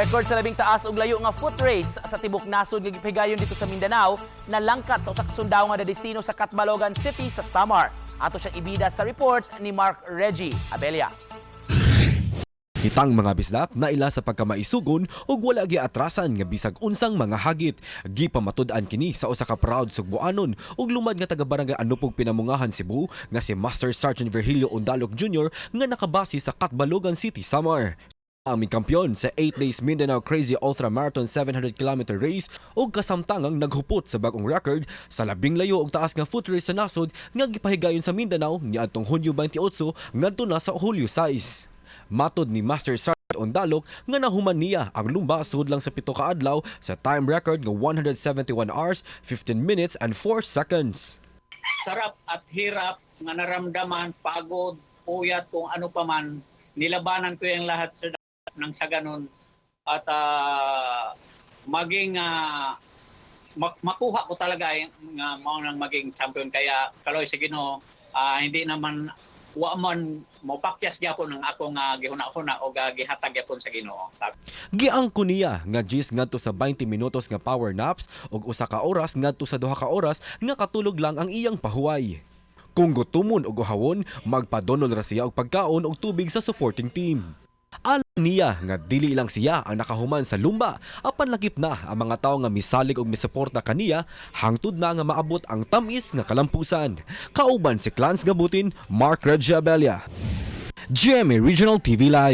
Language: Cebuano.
Record sa labing taas ug layo nga foot race sa tibok nasod nga gipahigayon didto sa Mindanao nalangkat sa usa ka sundao nga destino sa Catbalogan City sa Samar. Ato siyang ibida sa report ni Mark Reggie Abelia. Kitang mga bisdak naila sa pagkamaisugon ug wala giatrasan nga bisag unsang mga hagit. Gipamatud-an kini sa usa ka proud Sugbuanon ug lumad nga taga Barangay Anupog, Pinamungahan, Cebu nga si Master Sergeant Virgilio Undalok Jr. nga nakabase sa Catbalogan City, Samar. Ang kampiyon sa 8 Days Mindanao Crazy Ultra Marathon 700 km race ug kasamtangang naghupot sa bagong record sa labing layo ug taas nga foot race sa nasod nga gipahigayon sa Mindanao niadtong Hunyo 28 ngadto na sa Hulyo 6. Matod ni Master Sergeant Ondalok nga nahuman niya ang lumba sud lang sa 7 ka adlaw sa time record nga 171 hours, 15 minutes and 4 seconds. Sarap at hirap nga naramdaman, pagod, puyat, kung ano pa man, nilabanan ko yung lahat, sir, nang sa ganun at maging makuha ko talaga yung nga mao nang maging champion. Kaya kaloy sa Ginoo, hindi naman, wa man mopakyas gyapon ang ako nga gihuna-huna o gihatag gyapon sa Ginoo. Giangko niya nga 10 ngadto sa 20 minutos nga power naps ug 1 ka oras ngadto sa 2 ka oras nga katulog lang ang iyang pahuway. Kung gutumon og uhawon, magpadonol ra siya og pagkaon og tubig sa supporting team. Alang niya nga dili lang siya ang nakahuman sa lumba, apan lakip na ang mga tawo nga misalig og misuporta kaniya hangtod na nga maabot ang tamis nga kalampusan. Kauban si Clans Gabutin, Mark Reggie Abella, GMA Regional TV Live.